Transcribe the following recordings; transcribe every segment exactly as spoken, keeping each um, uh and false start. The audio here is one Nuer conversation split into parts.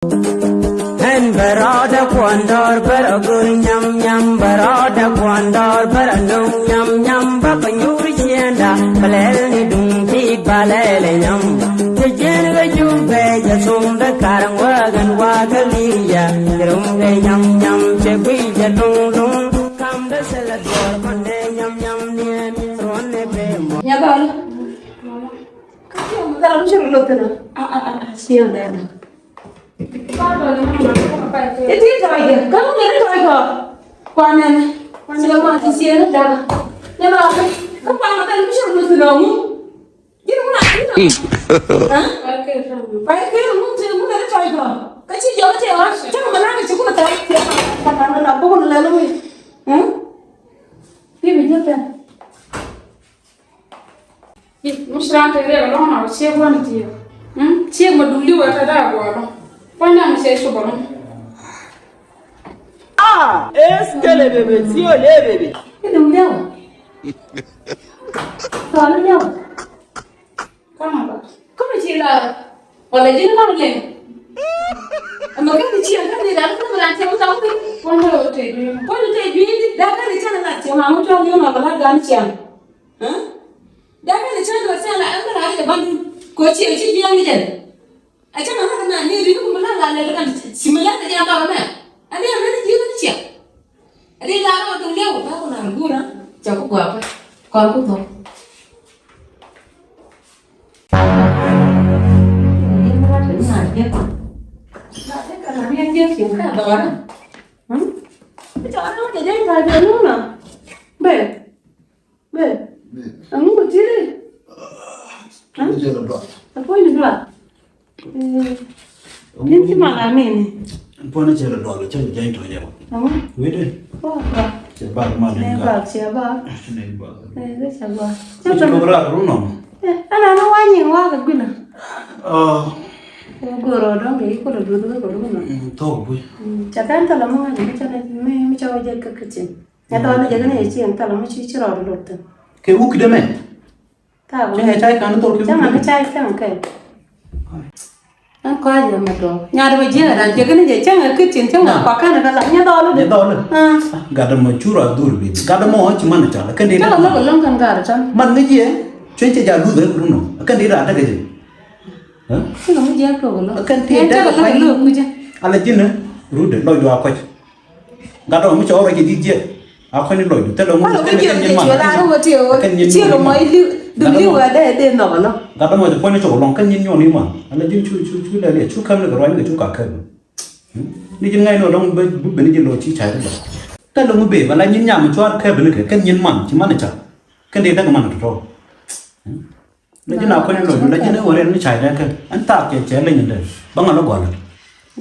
Ɛn bɛ rɔɔdɛ kuɔn dɔɔr bɛ rɔ go̱r nyam nyam, bɛ rɔɔdɛ kuɔn dɔɔr bɛ rɔ no̱o̱ŋ nyam nyam, bä kɛ nyuur ciënda bɛ lɛl ni duŋ ti ba lɛl ɛ nyam. Cɛ jiɛn kɛ juŋ bɛ jɛ thum bɛ kar ŋuäk ɛn wakä li̱i̱ yɛ, cɛ rum kɛ nyam nyam cɛ guiy jɛ duŋ duŋ. Kam dee thilɛ duɔɔr kɔn dee nyam nyam niɛn ruɔn ni bee mɔ. Nya gɔl. Ka ciɛ mɔ thilɛ mi ci rɔ loth thi̱n ɔ. A a a a ciɛ dee na. Iti tɔcɛ kä ŋun iti tɔcɛ kɔ. Kuanɛ ni ciɛ ma ti ciɛ ni daga. Ni ma kä kä kuanɛ kä mi cɛ lu ti dɔŋ. Ji̱n ŋun a ti tɔcɛ. Kuanɛ kɛ ŋun ti ŋun iti tɔcɛ kɔ. Kä ci jɔk ti wa cɛ ma na kɛ ci kun ta. Kuanɛ na bukun lɛ lu mi. Ti bi jɛ pɛn. Mi ci raan te riɛk ɛlɔ̱ŋ na wä ciek wä ni ti yɛ. Ciek ma duŋ li̱w ɛ ta daa guɔ ɛlɔ̱ŋ. Kuany na mi cɛ cop ɛlɔ̱ŋ. Ah, es kele bebe, sio le bebe. Ki duŋ liɛw. Tɔɔni liɛw. Kama ba. Kama ci la. Wala ji̱n kama lɛŋ. Ɛmɛ kɛ ni ciek kɛ ni daa kama daa ciek wä ta wä. Kuany na wä te jui̱. Kuany te jui̱ di daa kɛ ni ciek la ciek ma wä tɔɔni ma ba la gan ciek. Jakä ni cä duɔt cä la ɛn bä la jɛ ban dun. Ko ciɛ ci jiɛn ni jɛn. A cä na mak na ni ri ni kum la la lɛ kan si mi la ni jɛ ba mɛ. A ni a mɛ ni jiɛn ni ciɛ. A ni la ro dun lɛ wo ba ko na ru na. Cɛ ko gua pa. Kɔn ko thɔ. Bɛ. Bɛ. Bɛ. Ɛŋu ti ri? Ɛŋu jɛ lɛ dual. Ɛ puɔ̱ny ni dual. Ɛɛ. Ɛŋu ti mal a mini. Ɛn puɔ̱ny ni jɛ lɛ dual, cɛ lɛ jɛny tɔ̱ jɛ wa. Ɛŋu? Wede. Kɔ kɔ. Cɛ bak mal ni ka. Nɛ bak, cɛ bak. Nɛ bak. Ɛɛ, cɛ bak. Cɛ bak. Cɛ bak rak ru nɔm. Ɛɛ, ɛn an wa nyin wa kɛ guinɛ. Ɔ. Ɛ goro dɔŋ kɛ ikɔ lɛ dual kɛ goro nɔm. Thok bui. Cɛ kan tala mɔ ŋa ni cɛ ni mi cɛ wa jɛ kɛ kɛ cin. Nyɛ dɔɔni jɛ kɛn yɛ cieŋ thilɛ mi ci ci rɔɔd luth thi̱n. Kɛ wuk kidɛ mɛ. Thaak. Cäŋ ɛ cay kan thok kɛ wuk kidɛ mɛ. Cäŋ ɛ cay cäŋ kɛ. Ɛn kɔc yɛ mɛ dɔɔ. Nyaat mɛ jiɛk ɛ dan jɛ kɛn yɛ cäŋ ɛ kä cieŋ cäŋ ɛ kɔak kɛn ɛ kɛ la. Nyɛ dɔɔli dɛ. Nyɛ dɔɔli. Gat dɛ mɛ cu rɔɔd dhur bi. Gat dɛ mɛ ɣɔn ci man ɛ cɔl. Kɛn dee. Cäŋ ɛ lɔk ɛ lɔŋ kɛn gat ɛ cɔl. Man ŋäc yɛ. Cuɛ cɛ jal luth ɛ run nɔ. Kɛn dee rat dɛ kɛ jɛ. Cäŋ ɛ mi jiɛk tok ɛ lɔk. Kɛn dee dɛ kɛ pay. Ala ji̱n ɛ. Rut dɛ lɔc dua kɔc. Gat dɔmɔ mi cɔɔr rɔ jɛ di̱t jiɛk. A kuany ni lɔcdu thilɛ ŋu. Kɛn nyin man. Kɛn nyin nyuɔn iman. Gat dɔmɔ jɛ puɔ̱ny ni cɔk lɔŋ kɛn nyin nyuɔn iman. Ala ji̱n cu cu cu lɛ liɛ cu käm ni kɛ ruany ni kɛ cu ka käm. Ni ji̱n ŋa̱c ni ɔ dɔŋ ben ni ji̱n lɔ ci ca i̱ dɔŋ. Thilɛ ŋu bee bɛ la nyin nyam cuaar käm ni kɛ kɛn nyin man ci man i̱ ca. Kɛn dee däk man i̱ tɔ̱tɔ̱. Lɛ ji̱n a kuany lɔcdu lɛ ji̱n i̱ wä rɛl mi cay dee kɛ ɛn thaak cɛ cɛ leny in dee bä ŋa lɔ gɔlä.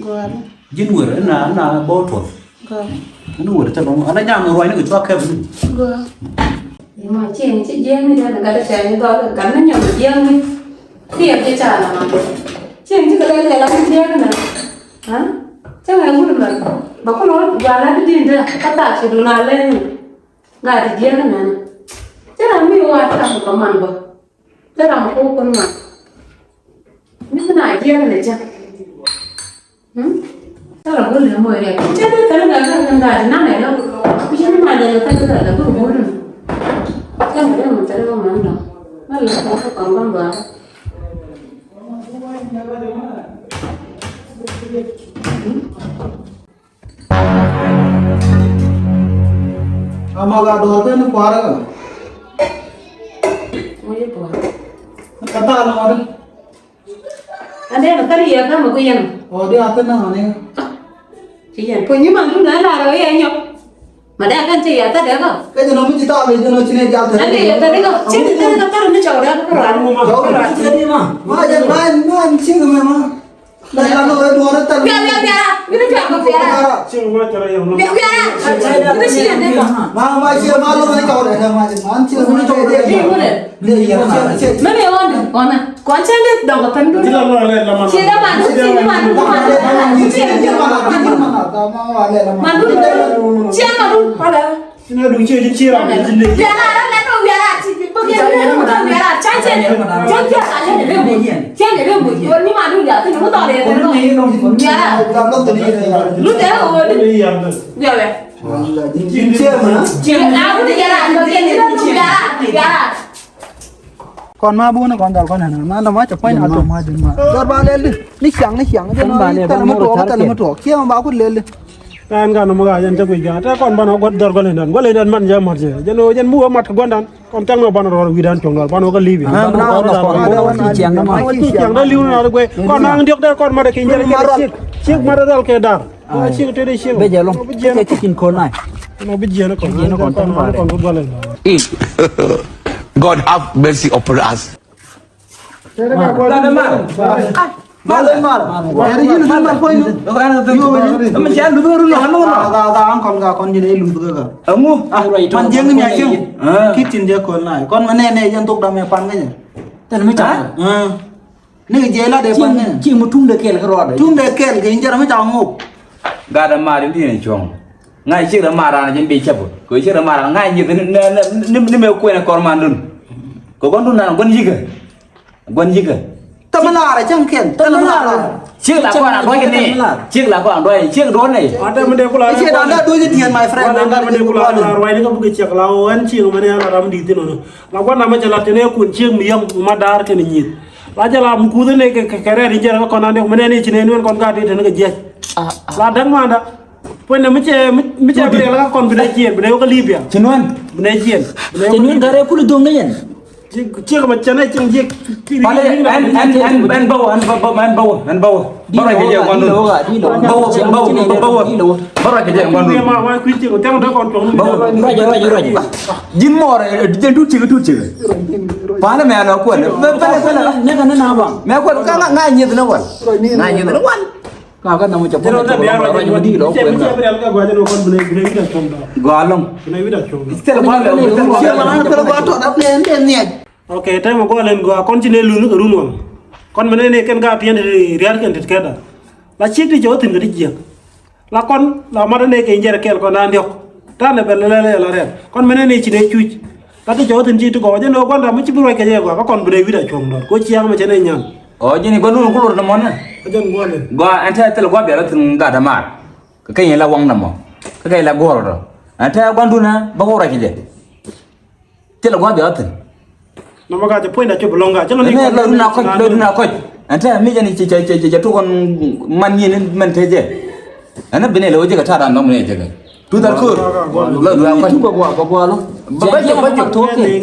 Gɔlä. Ji̱n wër ɛn na ɛn na bä wä tuɔth. Gɔlä. Ɛn wër thilɛ ŋu ɛn a nyam ruany ni kɛ cua kɛp ni. Gɔlä. Ima cieŋ ci jiɛɛŋ ni jɛn gat cɛ ni dhɔl gat ni nyɔm jiɛɛŋ ni. Kiɛ ci ca la ma cieŋ ci kɛ lɛ lɛ la ni jiɛɛŋ na. Cä ŋɛ wut mɛ bɛ kulɛ wä gɔlä di din dee kä thaak ci dun a leny. Gat jiɛɛŋ na ni cä na mi wa thaak kɛ man bä. Thil ram kuk kun ma. Mi thil na jiɛk ni jɛ. Thil ram kun lɛ mɔ yɛ. Cɛ ni thil ram kan kan gaa di nan ɛ lɔ. Bi cɛ ni ma lɛ lɛ kan kan lɛ kun kun. Cɛ ni lɛ mɔ cɛ lɛ mɔ nan dɔ. Ma lɛ kɔn kɔn kɔn dɔ. Ama la dɔɔr ben ni kua̱r ɛ. Ŋuci buɔ̱ɔ̱r. Ka thaal ŋuɔ̱t. An dee na thäl yɛ kä mi ku yɛn. Ɔ dee a thäl na ŋuɔ̱t ni. Ci yɛn puɔ̱ny ni man dun na lar ɛ yɛ nyɔk. Ma dee a kɛn ci yɛ thäl dee kä. Kɛ jɛ nɔ mi ci thaal yɛ jɛ nɔ ci ne jal thäl. An dee yɛ thäl kä ci ni thäl kä thäl ni cɔw dee kä raan. Cɔw dee kä raan. Ma jɛ ma ma ci kɛ mɛ ma. Ina duŋ ciɛ ji̱ ciɛ ram ji̱ lek. Wiara, wiara, wiara, ti bi bä. Kɔn ma buni kɔn dhɔl kɔn hɛn ma na ma cɛ puɔ̱ny a tɔm ma din ma. Dhɔr ba lɛl di. Ni ciaŋ ni ciaŋ. Jɛn ba lɛl ba mor tar kɛ. Ciaŋ ba ku lɛl di. Kan kan mo ga jɛn te kui̱ ga te kɔn ban a guɔt dhɔr gɔl hindan gɔl hindan man jɛ mat jɛ jɛn o jɛn mu wä mat kɛ guɔndan. Kɔn tɛŋ nɔ banɛ rɔɔdɛ wi̱dan cuɔ̱ŋ dɔɔr banɛ wä kä li̱i̱p. Banɛ wä kä li̱i̱p. Kɔn naŋ diɔ̱k dee kɔn matdɛ kɛ jiɛn kɛ ciek ciek matdɛ dhɔl kɛ dar. Ciek te dee ciek. Bɛ jɛ lɔŋ. Kɛ cikin kɔn nai. Nɔ bi jiɛn kɔn. Jiɛn kɔn tɛŋ kɔn kɔn kɔn. God have mercy upon us. Mal, mal. Yɛri ji̱ luth mal puɔ̱ny nu. Yio̱w ji̱. Ɛmɛ cia luth kä run nɔŋ ɛn nɔŋ nɔŋ. Gaa gaa ankɔl gaa kɔn ji̱ ni luth kä gaa. Ɛŋu? Man jiäŋ ni a cieŋ. Kitin jɛ kɔn na kɔn ma nɛ nɛ yɛn thok dam yɛ pan kä jɛ. Tɛn mi ca. Ni kɛ jiɛ la dee pan kä jɛ. Cieŋ mi tum de kɛl kä rɔɔdɛ. Tum de kɛl kɛ in jɛ ram mi ca ŋok. Gaa dɛ mar in ti ni cuɔ̱ŋ. Ŋa̱c ciek rɛ maran jɛn bi cäp kɛ ciek rɛ maran ŋa̱c nyieth ni ni ni mɛ kuɛn kɔr mandun. Kɛ guandun nan guan yikä. Guan yikä. Tämɛ laarɛ cäŋ kɛn tämɛ laarɛ. Ciek la kɔn a duɔc ni ciek la kɔn a duɔc ciek duɔc ni. Ciek dan da duɔc diɛn my friend. Dan da duɔc ni kula la ruai ni ka bukɛ ciek la o ɛn ciek mɛ ni ala ram di thin ɔnɔ. La guan na mɛ cɛ la thin ɛ kun ciek mi yam ma daar kɛn nyieth. La jɛ la mi kuth ni kɛ kɛ rɛɛt in jɛ rɛ kɔn a ni mɛ ni ci ni ni wɛn kɔn ka di thin kɛ jiɛc. La däŋ manda. Puɔ̱nydɛ mi cɛ mi cɛ bi riɛl kä kɔn bi nɛ jiɛn bi nɛ wä kä Libya. Ci nuɛn. Bi nɛ jiɛn. Ci nuɛn garɛ kul duŋ ni yɛn. Ciek ma cɛ nɛ cieŋ jiɛk. Pale ɛn ɛn ɛn ɛn bä wä ɛn bä bä ɛn bä wä ɛn bä wä. Bä rɔ kɛ jɛ ŋuan dun. Bä wä bä wä bä wä bä wä. Bä rɔ kɛ jɛ ŋuan dun. Ruac ruac ruac. Ji̱n mɔɔr jɛn tut ciek tut ciek. Pale mɛ ɛn kuɛn. Pale pale. Nɛ ka nɛ na ba. Mɛ kuɛn ka ŋa nyieth ni wal. Ŋa nyieth ni wal. Ka ka nam cɛ pɔn cɛ bɛ rɔ jɛ di lɔ kuɛn ka. Gɔalɔŋ. Tɛlɛ gɔalɔŋ. Ok, tɛmɛ gɔalɛn gɔa kɔn ci ne lun run waŋ. Kɔn mɛ ne ne kɛn ka tiɛn riar kɛn tet kɛda. La ciek ti cɛ wä thin kɛ ti jiɛk. La kɔn la mat ne kɛ jɛrɛ kɛl kɔn an diɔk. Tanɛ bɛ lɛ lɛ la rɛl kɔn mɛ ne ne ci ne cuc. Ka ti cɛ wä thin ci ti gɔw jɛ ne wä guanda mi ci bi ruac kɛ jɛ gɔa ka kɔn bi ne wi̱da cuɔ̱ŋ dɔr ko ciaŋ mɛ cɛ ne nyan. Ɔ ji̱n i̱ gua̱ndun kulur ni mɔnɛ. Ɛ jɛn gua̱ndɛ. Gɔaa ɛn tɛ̈ thil gua̱ biɛl ɛ thi̱n gat dämaar. Kɛ keny ila waŋ nɔmɔ. Kɛ keny ila guɔ̱r ɔ tɔ. Ɛn tɛ̈ gua̱ndun ɛ bä wä ruac kɛ jɛ. Thil gua̱ biɛl ɛ thi̱n. Nɔmɔ ka cɛ puɔ̱ny da cop lɔŋ ka cɛ lɔ ni kɔc lɔ dun a kɔc lɔ dun a kɔc. Ɛn tɛ̈ mi jɛn cɛ cɛ cɛ cɛ tuk ɣɔn man nyin mɛn te jɛ. Ɛn ɛ bi nɛ lɛ wä jɛ kɛ ta̱a̱ dan nɔmɔ nɛ jɛ kɛ. Tuth al ko̱r. Lɔ duaar kɔc. Bä bä jɛ bä jɛ.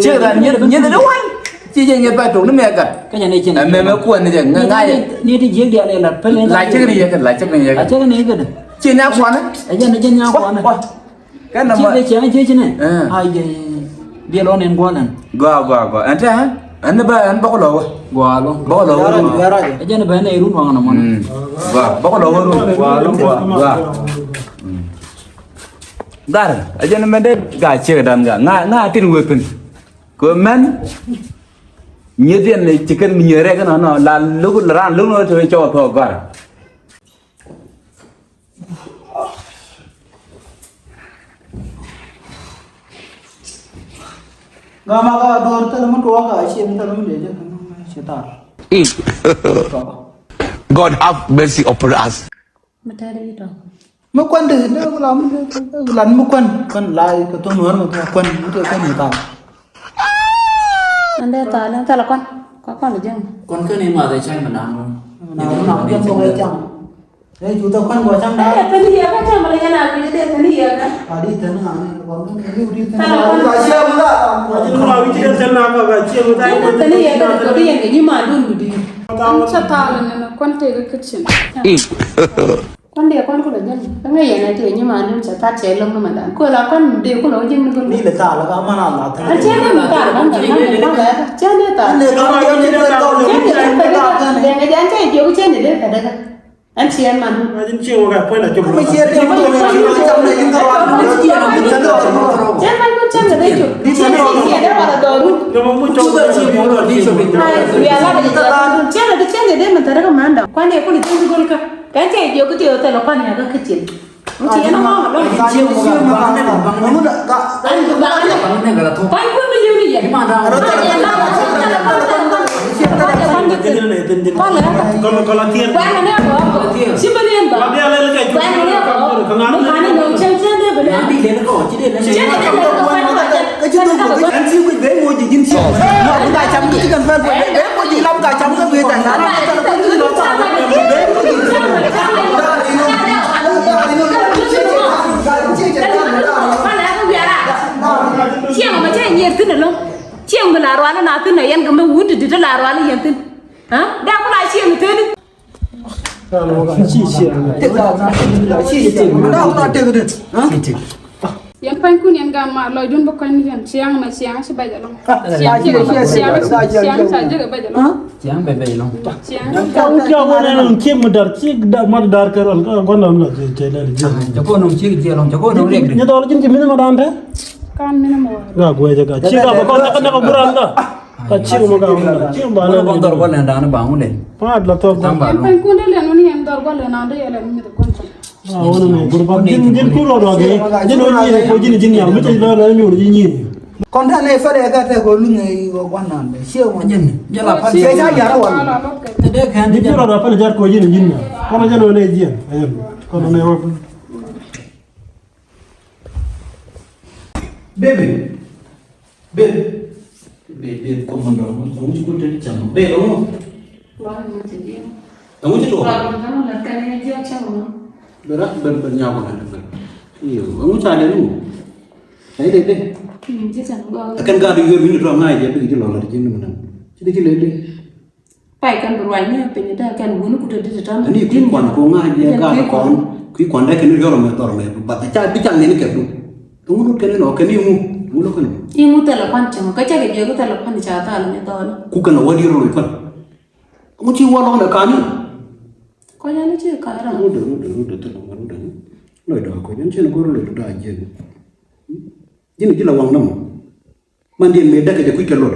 Ciek ran nyieth nyieth ni wan. Ci jɛ nyieth ba tok ni mɛ gat. Kä jɛ ni cin. Ɛ mɛ mɛ kuɛn ni jɛ ŋa ŋa jɛ. Ni ti jiek dial ila pele. La ciek ni yɛ kɛ la ciek ni yɛ kɛ. A ciek ni yɛ kɛ. Ci ni a kuanɛ. Ɛ jɛ ni jɛ ni a kuanɛ. Kɛn na ma. Ci bɛ ciek ni ciek ni. Ay jɛ. Biɛ lɔ ni guanan. Gua gua gua. Ɛn tɛ ha. Ɛn ni ba ɛn bɔkɔ lɔ wä. Gua lɔ. Bɔkɔ lɔ wä. Ɛ jɛ ni ba ni run waŋ na mɔnɛ. Gua bɔkɔ lɔ wä run. Gua lɔ gua gua. Dhar, a jɛn mɛn dee gaa ciek dan gaa ŋa ŋa tin wek pin. Kɛ mɛn nyieth yɛn ci kɛn mi nyieth rɛk nɔ nɔ la luk ran luk nɔ te cɔk thok gɔr. Gaa ma gaa dɔr thil mi tuɔɔk gaa ciek thil mi dee jɛ ci tar. God have mercy upon us. Mi tɛɛr i̱ tɔ̱. Mi kuan dee dee ku la mi dee ku la mi kuan kuan la kɛ thon wär mi kuan mi tɛ kuan mi thaal. Ɛn dee thaal ɛn thɛl kuan kuan kuan ji̱. Kuan kɛn i̱ math ɛ cäŋ mi naaŋ wä. Naaŋ wä naaŋ wä jɛ thok ɛ cäŋ. Ɛ cu thok kuan kuan cäŋ naaŋ. Ɛ thäni yɛ kä cäŋ mi la yɛn a kui̱ ɛ dee thäni yɛ kä. A di thäni naaŋ ni kuan kɛn i̱ di thäni naaŋ. Thɛl kuan. Ka ciɛ mi la. Ka ciɛ mi la wi̱c kɛn thäl naaŋ ka ciɛ mi la. Thäni yɛ kä dee thok yɛn kɛ nyimaandun mi di. Ɛn cä thaal ɛn ɛn kuan tëëk kä kitchen. Kuan dee kuan kulɛ jɛn kä ŋäc yɛn ɛ tëë nyimaandun cɛ thaat cɛ lo̱ŋ ni mɛndan kuɛ la kuan dee kulɛ wä ji̱n ni gul. Ni lɛ thaal kä man a la thaal. A cɛ ni mi thaal man thaal man thaal cɛ ni thaal. Ni thaal ni thaal ni thaal ni thaal. Dee ŋäc yɛn cɛ jiök cɛ ni dee kɛ dee kɛ. Ɛn ciɛ man. Ma ji̱n ciɛ wä kɛ puɔ̱ny la cop. Ma ciɛ dee ma cop. Cɛ man kun cɛ ŋɛ dee cop. Cɛ ni ciɛ dee wala dɔɔru. Cɛ ni dee cop. Cɛ ni dee cop. Cɛ ni dee mɛ tɛrɛ kɛ manda. Kuan dee kuli cɛ ni gul kä. Kɛn cɛ jiök kä ti ɣöö thilɛ kuan yakä kä cin. Ciɛŋ mɛ cɛ nyier thin ɛlɔ̱ŋ. Ciɛŋ mi la rual na thin ɛ yɛn kɛ mɛ wut ti dit la rual yɛn thin. Ha? Dak ku la ciɛŋ thin. Yɛn pa̱nykun yɛn gaat ma lɔcdun bä kɔ̱ny ni yɛn ciaŋ mɛ ciaŋ ci bɛc ɛlɔ̱ŋ. Ciaŋ ci bɛc ɛlɔ̱ŋ. Ciaŋ bɛ bɛc ɛlɔ̱ŋ. Ciaŋ. Ka wut ka wun ɛn ciek mi dar ciek dar ma dar kɛ rɔn ka guan nam na cɛ lɛ jiek. Cɛ ko nɔŋ ciek jiek ɛlɔ̱ŋ cɛ ko nɔŋ riɛk. Ni dɔl ji̱n ci min ma dan tɛ. Kan min ma wa. Ga guɛ jɛ ga ciek ga ba kɔn ka na ka guran ka. Ka ciek mɔ ka wun na ciek ba na. Kɔn dɔr kɔn na dan ba wun lɛ. Pa̱a̱t la thɔk. Yɛn pa̱nykun dee lɛn wun yɛn dɔr kɔn lɛ na dee yɛ lɛn mi de kɔn. A wun ni gur ba ji̱n ji̱n ku lɔ dɔk ji̱n wun ni ko ji̱n ji̱n ya mi te lɔ lɛ mi wun ji̱n ji̱n. Kɔn tɛn ɛ fɛrɛ ɛ gat ɛ kɛ luny ɛ ɣöö gua̱n naan bɛ ciɛ ɣöö nyɛn. Jɛ la pal ciɛ ca yar wal. Tɛ dee kɛn ni jɛ. Jɛ la pal jar kɛ ji̱n ji̱n ya. Kɔn jɛ nɔ nɛ jiɛn. Kɔn nɛ wä. Baby. Baby. Baby, baby, come on down. Ŋu ci ku te cam. Baby, ŋu. Ŋu ci tuɔ. Bɛ rak bɛ bɛ nyabɔ na dɛ bɛ. Iyo, ŋu ca lɛ nu. Ai dɛ dɛ. Kɛn gaat yör wi̱ni tuɔ ŋa̱c jɛ bi ji̱ lɔl a ti ji̱ ni mi na. Ci di ji̱ lɛ dɛ. Pay kɛn bi ruac ni piny dee kɛn wuni ku te di ti tɔn. Ani kui̱ kuan ko ŋa̱c jɛ gaat kɔn. Kui̱ kuan dɛ kɛn yɔr mɛ dhɔr mɛ. Ba ca bi ca ŋɛn kɛ du. Ŋu kɛn ni nɔ kɛn iŋu. Ŋu kɛn. Iŋu thɛlɛ kuan cɛŋ kä cɛ kɛ jiɛ kä thɛlɛ kuan ca thal ni dhɔl. Ku kɛn a wä di rɔ loc kuan. Ŋu ci wä lɔŋ dɛ kani. Kɔc ani ci ka̱r ram. Rudɛ, rudɛ, rudɛ, thil ram rudɛ. Lɔcdä kɔc, ɛn cin go̱r lɔcdä jiɛn. Ji̱n ji̱ la waŋ nɔmɔ. Mandiɛn mëë däkɛ jɛ kui̱ kɛ lɔt.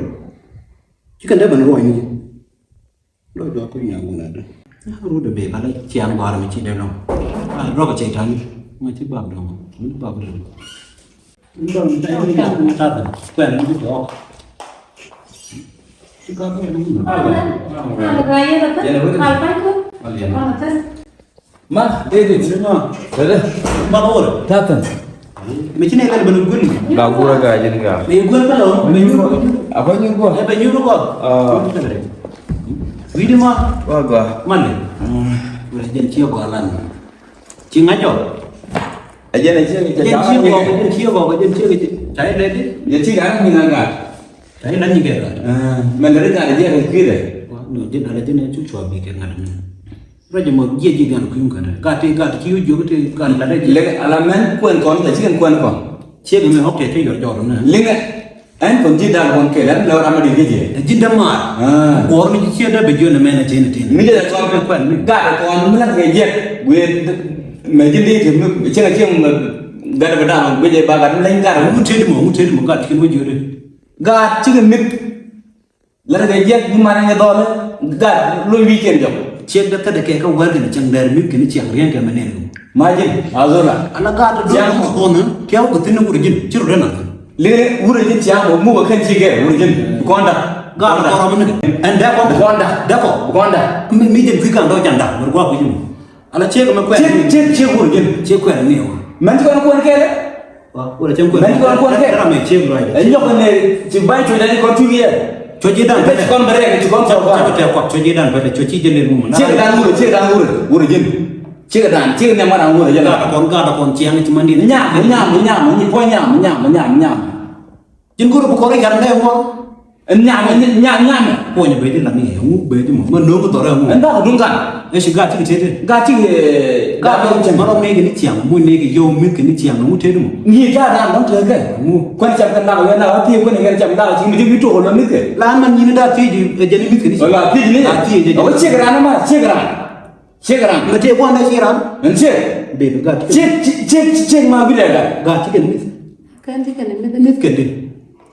Ci kɛn dee ben ruɔ̱c ni ji̱. Lɔcdä kɔc nyaak wun adä. Rudɛ bee bala cian gɔ̱a̱r mi ci dee lɔŋ. Rɔk cɛ tani. Ŋa ci bak dɔŋ. Ŋa ci bak dɔŋ. Ma, David. Dede. Ma ko wala. Tatan. Me cine kal bana gul. Ga gura ga jin ga. Me gul kalo. Me nyugo. Apa nyugo? E be nyugo. Ah. Widi ma. Wa ga. Mane. Wala jen ciyo ko alan. Ci ŋa̱c ɔ. Ɛ jɛn ɛ ciek, jɛn ciek ɔ, jɛn ciek ɔ, jɛn ciek ɔ. Ca ilɛ di. Jɛn ciek ɔ, jɛn ciek ɔ. Ca ilɛ ni kɛ gat. Mɛn deri gat ɛ jiɛk ɛ kui̱dɛ. Wa, no, jɛn ala jɛn ɛ cu cua bi kɛ gat mɛ. Rɔ jɛ mɔ jiɛ jiɛ gat kui̱ mɛ gat. Gat ti gat ci yu jiök ti gat la dɛ jiɛ. Lek ala mɛn kuɛn kɔn, ta ci kɛn kuɛn kɔn. Ciek mɛ ɔk tɛ ti yɔr jɔr nɛ. Liŋɛ. Ɛn kɔn ji̱ dal kɔn kɛl ɛn lɛ ram mi di ji̱ ji̱. Ɛ ji̱ dämaar. Ah. Kuɔr mi ji̱ ciɛ dee bɛ jiön ɛmɛn ɛ tin tin. Mi jɛ tɔl kɛ kuɛn mi. Gat kɔn mi lat kɛ jiɛk. Guiɛ mɛ ji̱ di ti mi cieŋ cieŋ mɛ gat bɛ dam guiɛ jɛ ba gat mi leny gat. Ŋu tëë di mɔ, ŋu tëë di mɔ gat kɛn wä jiön. Gat cikɛ mit. Lät kɛ jiɛk mi man ni dhɔl gat loc wi̱i̱ kiɛn jɔk. Ciek dee thädɛ kɛ kä wär kɛn cäŋ dɛr mi̱th kɛn ciaŋ riɛŋ kɛ mɛ nɛn. Imagine, Azola. Ala gat dɔl kɔn tiaw kɛ thi̱n wurɛ ji̱n ci rɔ dee nath. Lɛ wurɛ ji̱n tiaŋ muk kɛn ci gɛr wurɛ ji̱n. Kɔnda. Gat kɔn rɔm ni kɛ ɛn dee kɔn kɔnda dee kɔ kɔnda. Mi ji̱n kui̱ kan dɔk can dak wurɛ guak wi̱i̱ ji̱n. Ala ciek mɛ kuɛn. Ciek, ciek, ciek wur ji̱n. Ciek kuɛn ni wur. Mɛn ci kɔn kuɛn kɛɛl. Wa, wur cɛn kuɛn. Mɛn ci kɔn kuɛn kɛɛl. Ram mɛ ciek lɔc. Ɛ nyɔk ni ci ba̱ny cuc ni kɔn tui̱ yɛ. Cuc ji̱ dan pɛtɛ. Ci kɔn bɛ rɛk ci kɔn cɔk. Cɔk tɛ kuak cuc ji̱ dan pɛtɛ cuc ci jɛ lel mum. Ciek dan wur, ciek dan wur, wur ji̱n. Ciek dan, ciek ni ŋuan wur ji̱n. Gat kɔn, gat kɔn ciaŋ ci man di. Nyam, nyam, nyam, nyi puɔ̱ny nyam, nyam, nyam, nyam. Ji̱n go̱r bi kɔr i̱ gat mɛ wä. Ɛn nyam, nyam, nyam. Puɔ̱ny bɛ ji̱ lam i̱ ɛŋu bɛ ji̱ mɔ. Mɛ no̱o̱ŋ kɛ dhɔrɛ ɛŋu. Ɛn dhɔrɛ duŋ kan. Ɛ ci gat cikɛ tete. Gat cikɛ, gat dɔ̱ŋ cɛ. Mɛ rɔ ŋäc kɛ ni ciaŋ, muc ŋäc kɛ yio̱w mi̱th kɛ ni ciaŋ, ɛŋu tete mɔ. Ŋi̱i̱c gat ran dɔ̱ŋ tete kɛ. Ɛŋu. Kuɛn cam kɛ nak wɛ nak, a thiec kuɛn kɛ cam dak, ci mi ji̱ wi̱i̱ tok lɔ mi̱th kɛ. La mɛn nyi̱n dak thiec, ɛ jɛn mi̱th kɛ ni ciaŋ. Ɛ la thiec ni. La thiec jɛ. Ɛ wä ciek ran ma, ciek ran. Ciek ran. Mɛ tëë buɔ̱n dee ciek ran. Ɛn ciek. Bebe gat. Ciek, ciek, ciek, ciek ma bi lɛ gat. Gat cikɛ ni mi̱th. Kɛn cikɛ ni mi̱th. Mi̱th kɛ di.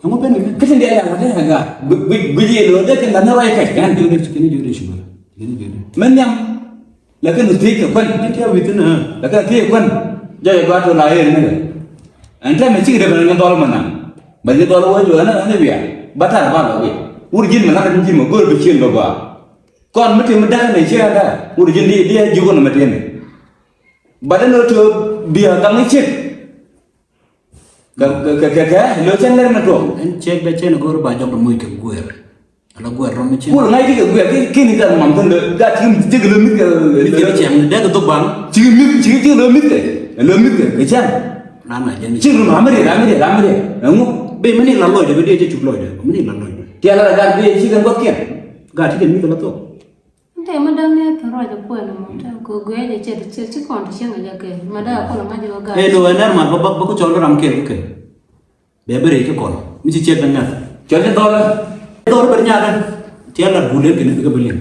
Ɛŋu ben ni mi̱th. Kä tin diaal yak wä dee gat. Gui, gui, gui ji̱ lo̱o̱ dee kɛn gat ni rɔy kɛc. Kɛn ji̱ dee, kɛn ji̱ dee ci bä. Kɛn ji̱ dee. Mɛ nhiam. Lakin thiec kɛ kuan. Ji̱ tiaw wi̱i̱ thi̱n ɛ. Lakin thiec kɛ kuan. Jɔc ɛ gɔaa tɔ la yen ni kɛ. Ɛn tɛmɛ cikɛ dee bɛ ni dhɔl mɛ naŋ. Bɛ ni dhɔl wee jɔ ɛn ɛn bia. Ba tar ba lɔ wee. Wur ji̱n mɛ naŋ ji̱n mɛ go̱o̱r bi cien bɛ gɔaa. Kɔn mi tim mi da̱k ni ciek ɛn daa. Wur ji̱n di di ɛ ji̱ kɔn mɛ tim. Ba dee ni tɔ bia gaŋ ni ciek. Kɛ kɛ kɛ kɛ lo cɛn lɛr mɛ tuɔk. Ɛn ciek dee cɛn go̱o̱r ba jɔk dee moc kɛ guɛɛr. Ala guɛɛr rɔm mi cin. Kul ŋa̱c ti kɛ guɛɛr ki ki ni gal mam kän lö gat ti mi ti kɛ lö mit kɛ. Mi ti kɛ cɛŋ dee kɛ dhuk baŋ. Ci mit ci ci lö mit kɛ lö mit kɛ kɛ cɛŋ. Ran na jɛn. Ci lö ma mi ri ra mi ri ra mi ri. Ɛŋu. Bi mi ni la lɔc de bi dee ci cuk lɔc de mi ni la lɔc de. Ti ala gat bi ci kɛ ŋɔt kiɛn. Gat ti kɛ mit kɛ la thok. Nte ma dam ni kɛ ruac kuɛn mɔ te ko guɛɛr jɛ cɛ ti cɛ ci kɔn ti cɛŋ jɛ kɛ ma da kul ŋa̱c jɛ gat. Ɛ lo ɛ nɛr mat ba ba ba ku cɔl ram kɛl kɛ. Bɛ bi rɛy kä kɔn mi ci ciek bɛ ŋa̱th. Cɔl ni dhɔl. Dhɔl bɛ nyath. Tiɛl la bul en kɛ ni bikɛ bi liŋ.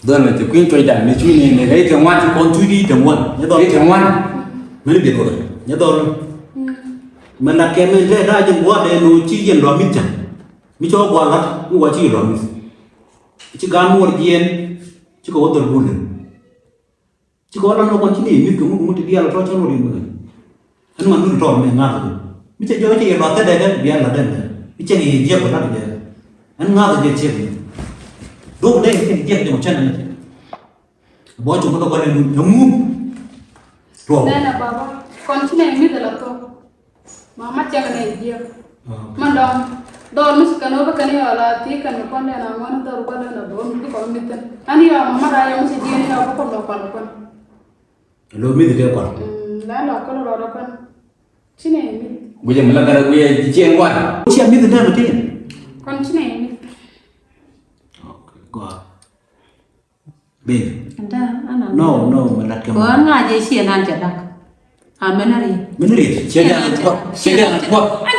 Dhɔl mɛ ti kui̱n tuɔcdan mi cui̱ ni ni rɛy kɛ ŋuan. Kɔn cui̱ di te ŋuan. Ni dhɔl. Rɛy kɛ ŋuan. Mɛn bi dhɔl. Ni dhɔl. Mɛ la kɛ mɛn te da jɛ guɔ dɛ no ci yɛn lɔ mi ca. Mi cɔ guɔ la mi wa ci lɔ mi. Ci gan muɔr jiɛn. Ci kɛ wä dhɔl bul en. Ci kɔn lan nɔ kɔn ci ni mit kɛ ŋut ŋut ti diaal tɔ cɔl wä rin bä kɛ. Ɛn ŋuan dun tɔɔr mɛ ŋa̱th kɛ. Mi cɛ jɔɔc cɛ yɛ luath thɛdɛ kɛ bial la dɛn kɛ. Mi cɛ yɛ jiɛk kɛ lat jɛ. Ɛn ŋa̱th jɛ ciek ni. Dok dee kɛ jiɛk jɛ mɔ cɛn ni. Bɔ cɛ mɔ tɔ kɔn ni dun ɛŋu. Tuɔɔk. Nɛnɛ baba kɔn ci nɛ mit la thok. Mama cɛŋ nɛ jiɛk. Man dɔŋ dhɔr mi ci kɛn wä bä kɛn yɔl a thi kɛn mi kɔn dɛn a ŋuan dhɔr gua̱l dɛn a bä wä mi kɔn mi thin. An yɔ mama da yɔ mi ci jiɛn yɔ bä kɔn lɔ kual kuan. Lo mi dhi kɛ kual. La lɔ kɔn rɔ rɔ kuan. Ci nɛ mi. Guiɛ mi la kɛn guiɛ ci ciɛn kual. Ci a mi dhi dɛn mi tin. Kɔn ci nɛ mi. Okay, go on. Baby. Nda, ana. No, no, mɛ lat kɛ mɔ. Kɔn ŋa jɛ ciɛ nan cɛ dak. A mɛn a riet. Mɛn a riet. Ciɛ nan cɛ dak. Ciɛ nan cɛ dak.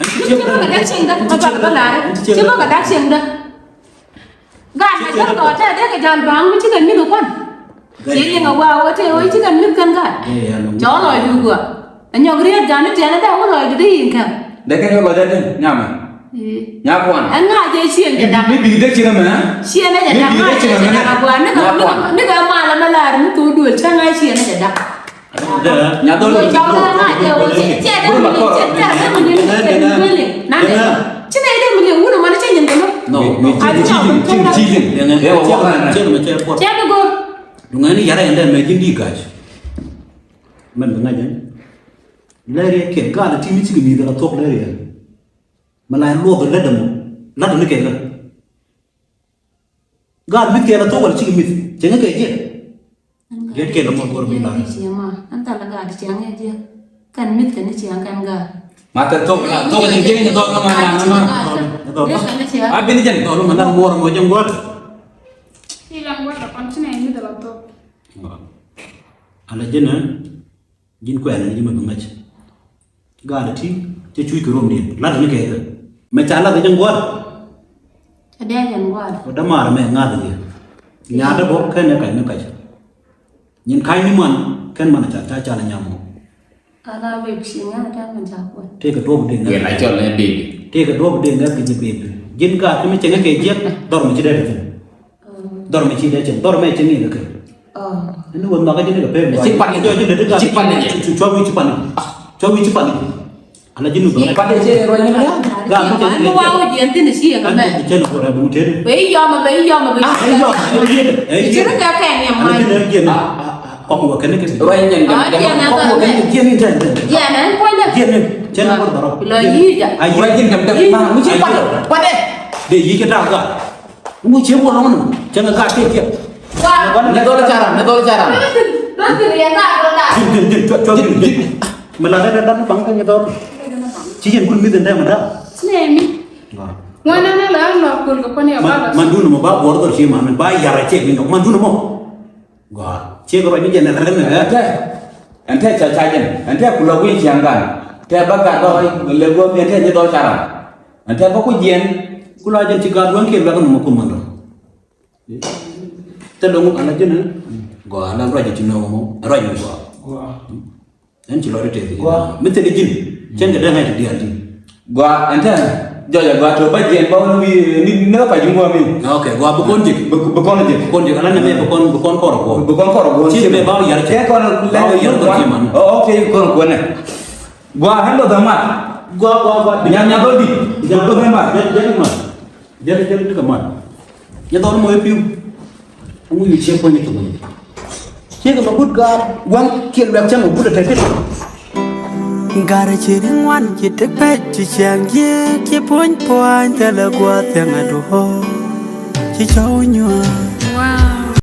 Ɛn ci bä kɛ dak cieŋ dak. Ba ba la. Ci bä kɛ dak cieŋ dak. Gaat mɛ jɛn kɔ tɛ dee kɛ jal baŋ mi ci kɛ mith kuan. Ci liŋ a gua wä tɛ wä ci kɛ mith kɛn gaat. Cɛ wä lɔc du gua. Ɛ nyɔk riet gan ni tiɛn dee wä lɔc du dee yin kɛn. Dee kɛ nyɔk lɔc dee nyamɛ. Nya kuan. Ɛn ŋa jɛ ciɛn jɛ dak. Mi bi dee ciɛn mɛ. Ciɛn jɛ dak ŋa jɛ ciɛn dak a gua ni kɛ mal mɛ lar mi thok duël cɛ ŋa ciɛn jɛ dak. Nya dɔl. Cɛ ŋa jɛ wä ciɛn jɛ dak mi ni ciɛn jɛ dak mi ni ciɛn jɛ dak. Ci nɛ dee mi liŋ wun mani cɛ nyin kɛ mɛ. No, no, ci ci ci ci ci. Cɛ mi gor. Duŋɛ ni yara yɛn dee mɛ ji̱n di gac. Mɛn bi ŋa̱c ɛn. Lɛr yɛ kiɛn gaat ti mi cikɛ mi̱i̱th ala thuɔ̱k lɛr yɛ. Mɛ la yɛn luɔth lɛ dämɔ. Lat ni kɛ kä. Gaat mi̱th kɛ ala thuɔ̱k wala cikɛ mi̱th. Cɛ ŋä kɛ jiɛ. Gɛt kɛ lɛ mɔ gɔr bi la. An thal gaat cɛ ŋä jiɛ. Kɛn mi̱th kɛn ni cɛ ŋä kɛn gaat. Ma tɛ thuɔ̱k la thuɔ̱k ni jɛ ni dhɔk ma na na ma. A bi ni jɛ ni dhɔk ma na muɔr mɔ jɛ ŋuɔr. Ti la ŋuɔr la kɔn ti nɛ mi̱th ala thuɔ̱k. Ala jɛ nɛ. Ji̱n kuɛɛn ni ji̱ mɛ bi ŋäc. Gaat ti cɛ cuc kɛ romdiɛn lat ni kɛ kɛ. Mɛ ca lat jɛ ŋuɔr. Cɛ diac jɛ ŋuɔr. Wä dämaar mɛ ŋa̱th jɛ. Nyaatdä bä kɛn ɛ kac ni kac. Nyin ka̱ny ni man kɛn man ca ca cal nyam mɔ. Ala beb ci ŋa̱th ca man ca kuɔn. Tëëkɛ duɔ̱p dee ŋa̱th. Yɛn a cɔl ni baby. Tëëkɛ duɔ̱p dee ŋa̱th kɛ jɛ baby. Ji̱n gaat ti mi cɛ ŋa̱th kɛ jiɛk dhɔr mi ci dee kɛ thi̱n. Dhɔr mɛ ci dee cieŋ, dhɔr mɛ cieŋ in kɛ. Ni wä nhɔkä ji̱n kɛ pek. Ci pan ni jɔ ji̱n dee ti gaa. Ci pan ni jɛ. Cu cua wi̱i̱ ci pan ni. Cua wi̱i̱ ci pan ni. Ala ji̱n wä. Pan ni jɛ rɔ ni ya. Gaa mi cɛ ni. Wa wä jiɛn tin ci yɛ kɛ mɛ. Cɛ ni ko rɛ bu teri. Bɛ yɔm bɛ yɔm bɛ. Ah, yɔm. Ci ni kɛ kɛ ni ma. Ala ji̱n jiɛn. Kɔk wä kɛn kɛ. Rɔ ni jɛn. Kɔk wä kɛn jiɛn ni tɛn. Jiɛn ni ko ni. Jiɛn ni. Cɛ ni ko dɔrɔ. Lɔ yi ja. Ay rɔ jiɛn dɛm dɛm. Ma mu ci pan. Pan ni. De yi kɛ ta gaa. Ŋu cie wä lɔŋ ni cɛ ŋa gaat kɛ kiɛ. Ni dhɔl caran, ni dhɔl caran. Ji̱n, ji̱n, ji̱n, cuɔ, cuɔ, ji̱n, ji̱n. Mi la dee dee dan baŋ kɛ ni dhɔl. Ci yɛn kun mi dhin dee mi daa. Nɛ mi. Ŋuan nɛ la lɔ kul kɛ kɔn yɛ ba la. Man dun mɔ ba buɔr dhɔl ci ma mi ba yara cɛ mi nyɔk man dun mɔ. Gɔaa. Ciek rɔ ni jɛn rɛn ni rɛn. Ɛn tɛ ca ca jɛn. Ɛn tɛ kulɔ wi̱i̱ ciaŋ gan. Tɛ ba gat rɔ lɛ guɔ mi ɛn tɛ ni dhɔl caran. Ɛn tɛ ba ku jiɛn. Kulɔ jɛn ci gat wän kiɛ luɛk ni mɔ kun mɔndɔ. Tɛ loŋ ala jɛn. Gɔaa ala rɔ jɛ ci nɔ mɔ. Rɔ jɛ gɔaa. Gɔaa. Ɛn ci lɔcdä tëëk. Gɔaa. Mi thil ji̱n cɛn kɛ dee ŋa̱c ti diaal ji̱n. Gɔaa ɛn tɛn. Jɔc a gɔaa tɔ ba jiɛn ba wun wi̱i̱ ni ni ka pay ji̱ ŋuɔ̱ɔ̱m in. Ok, gɔaa bi kɔn jek. Bi kɔn jek. Bi kɔn jek, ala ni mɛ bi kɔn, bi kɔn kɔrɔ kɔn. Bi kɔn kɔrɔ kɔn. Ci mɛ ba wɔ yar cɛ. Kɛ kɔn lɛ ba wɔ yar kɔn cɛ man. Ok, kɔn kɔn nɛ. Gɔaa, hɛn dɔ dhamar. Gɔaa, gɔaa, gɔaa. Nya, nya dɔ di. Nya dɔ dhamar. Nya, nya dɔ dhamar. Jɛn, jɛn, jɛn, jɛn, jɛn. Nyɛ dhɔl mɔ ipiu. Ŋu yu ciek puɔ̱ny ituk. Ciek mɛ gut gaat waŋ kiɛ luɛk cɛ mɛ gut ɛ tɛt. Gat ci ri ŋuan ci ti pɛc ci ciaŋ jiek ci puɔ̱ny puɔ̱ny thilɛ gua̱a̱th thiaŋ ɛ duɔ̱ɔ̱r. Ci cɔw nyuɔ̱ɔ̱r.